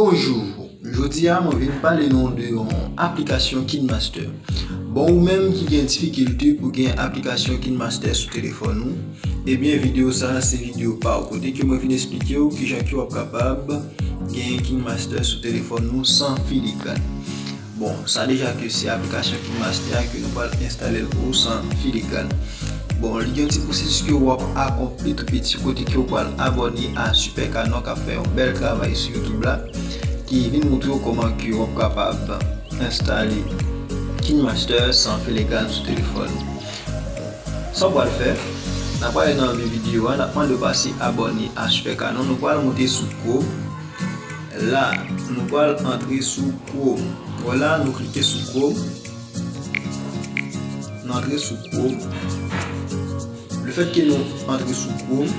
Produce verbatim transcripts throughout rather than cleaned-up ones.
Bonjou, jodi a mwen vin pale nou de yon aplikasyon KineMaster. Bon, ou menm ki gen difikilte pou gen aplikasyon KineMaster sou telefòn ou, ebyen videyo sa a se videyo pa w, kote ke mwen vin esplike w kijan ke w ap kapab gen KineMaster sou telefòn ou san filigràn. Bon, sa deja ke se aplikasyon KineMaster a ke nou pral enstale l pou ou san filigràn. Bon, li gen yon ti pwosesis ke w ap akonpli tou piti kote ke w pral abòne a Super Canon k ap fè yon bèl travay sou YouTube la, ki vin montre w kòman ke w ap kapab enstale KineMaster san filigràn sou telefòn ou. Sa w pral fè, n a prale nan men videyo a, n ap mande w pase abòne a Super Canon, nou pral monte sou Chrome. La, nou pral antre sou Chrome. Vwala, nou klike sou Chrome. Nou antre sou Chrome. Lefètke nou antre sou Chrome,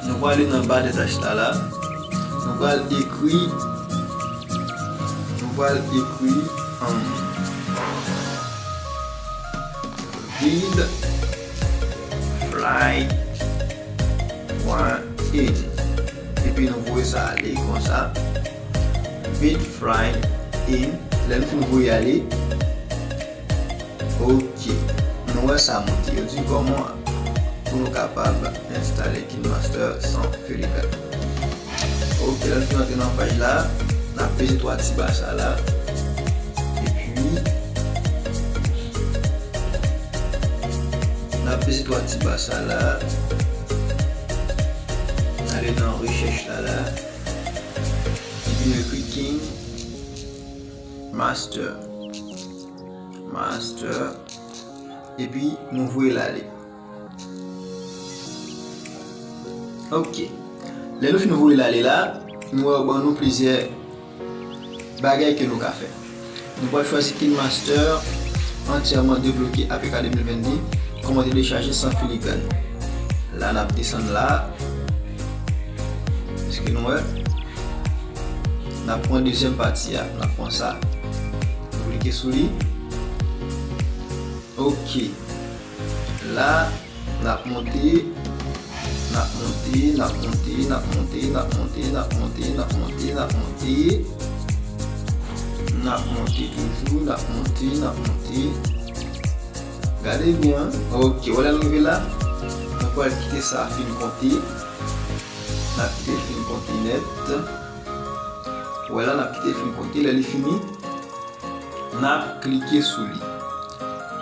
nou prale nan ba dètach la la. Nou pral ekri, nou pral ekri, um, vid fly pwen in. Epi nou voye sa ale konsa. Vid fly in. Lè nou fin voye ale, ok, nou wè sa monte. Yo di kòman pou nou kapab enstale KineMaster san filigràn. Ok, lè nou fin antre nan paj la, n ap peze twa ti ba sa la. Epi, n ap peze twa ti ba sa la. N ale nan rechèch la la. Epi nou ekri KineMaster. Master. Epi nou voye l ale. Ok. Lè nou fin voye l ale la, nou wè yo ban nou plizyè bagay ke nou ka fè. Nou pral chwazi KineMaster antyèman debloke A P K de mil venndi, kòman telechaje san filigràn. La n ap desann la. Èske nou wè? N ap pran dezyèm pati a, n ap pran sa. Nou klike sou li. Ok. La, n ap monte, n ap monte, n ap monte, n ap monte, n ap monte, n ap monte, n ap monte, n ap monte. N ap monte toujou, n ap monte, n ap monte. Gade byen, ok, wè lè n rive la, nou pral kite sa fin konte. N ap kite l fin konte nèt. Wè la, n ap kite l fin konte. Lè li fini, n ap klike sou li.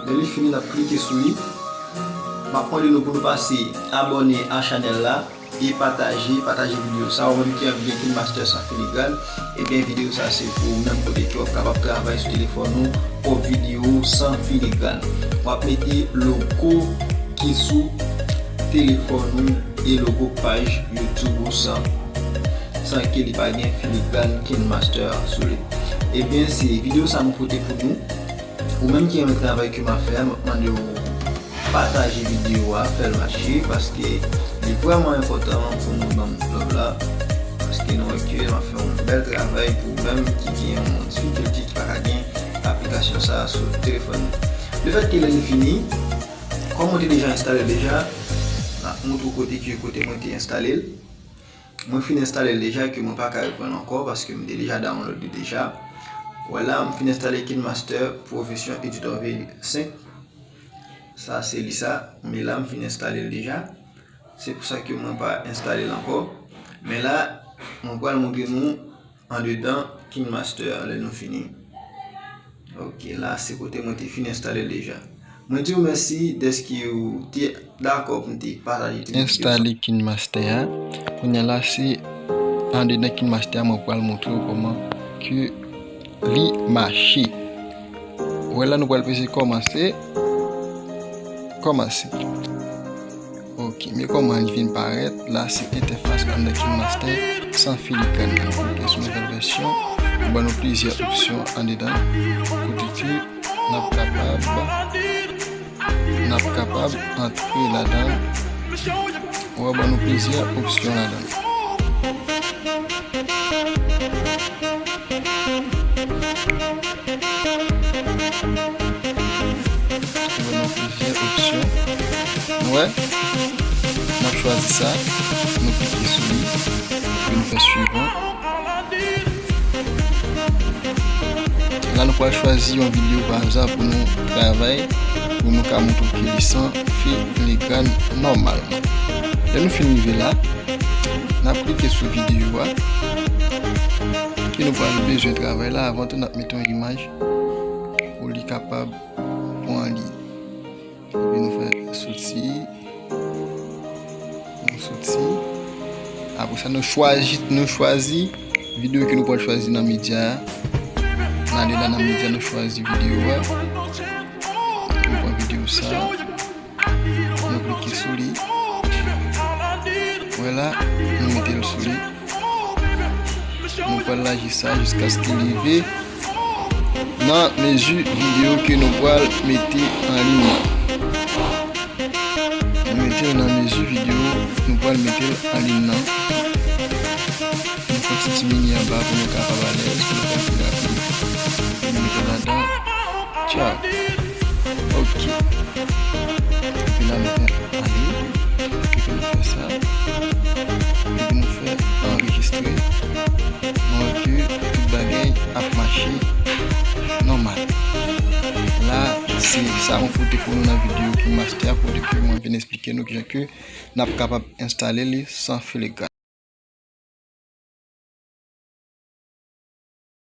Lè li fini, n ap klike sou li. M ap mande nou pou nou pase abòne a chanèl la e pataje, pataje videyo sa. Ou menm ki anvi gen KineMaster san filigràn, ebyen videyo sa se pou ou menm, kote ke w ap kapab travay sou telefòn ou, pwòp videyo san filigràn. W ap mete logo ki sou telefòn ou e logo paj YouTube ou san, san ke li pa gen filigràn KineMaster sou li. Ebyen, se videyo sa mwen pote pou nou. Ou menm ki renmen travay ke m ap fè a, m ap mande w pataje videyo a, fè l mache, paske li vrèman enpòtan pou nou ban m love la, paske nou wè ke m ap fè yon bèl travay pou ou menm ki gen yon difikilte, ki pa ka gen aplikasyon sa a sou telefòn li. Lefètke lè li fini, kòm mwen te deja enstale l deja, m ap montre w kote ke, kote mwen te enstale l. Mwen fin enstale l deja, ke mwen pa ka reprann ankò, paske m te deja download li deja. Wè la, m fin enstale KineMaster Profession Editor V senk. Sa se li sa, men la m fin enstale l deja. Se pou sa ke mwen pa enstale l ankò. Men la, mwen pral montre nou andedan KineMaster lè nou fini. Ok, la se kote mwen te fin enstale l deja. Mwen di w mèsi dèske w te dakò pou m te pataje ti videyo sa. Enstale KineMaster a. Kounye a la se andedan KineMaster a, mwen pral montre w kòman ke li mache. Wè la nou pral peze kòmanse. Kòmanse. Ok, men kòman li vin parèt, la se entèfas anndan KineMaster san filigràn nan. Kote sou nouvèl vèsyon, yo ban nou plizyè opsyon andedan. Kote ke n ap kapab, n ap kapab antre ladan. Yo ban nou plizyè opsyon ladan. Yo ban nou plizyè opsyon. Nou wè? N ap chwazi sa. Nou klike sou li. Epi nou fè swivan. La, nou pral chwazi yon videyo pa aza pou nou travay, pou nou ka montre w ke li san filigran nòmalman. Lè nou fin rive la, n ap klike sou videyo a ke nou pral bezwen travay la. Avan tou, n ap mete yon imaj pou li kapab pran li. Epi nou fè soti. Nou soti. Apre sa, nou chwazi, nou chwazi videyo ke nou pral chwazi nan medya a. Nou ale la nan medya, nou chwazi videyo a. Nou pran videyo sa. Nou klike sou li. Vwala, nou mete l sou li. Nou pral laji sa jiskaske li rive nan mezi videyo ke nou pral mete an liy nan. Nou mete l nan mezi videyo nou pral mete l an liy nan. Nou fè ti dimini anba pou nou kapab alèz, pou nou kapab pi rapid. Nou mete l ladan. Tchaw. Ok. Epi la, nou fè ale. Epi nou fè sa. Epi nou fè anrejistre. Nou wè ke tout bagay ap mache nòmal. La, se sa mwen pote pou nou nan videyo KineMaster a, kote ke mwen vin eksplike nou kijan ke n ap kapab enstale li san filigran.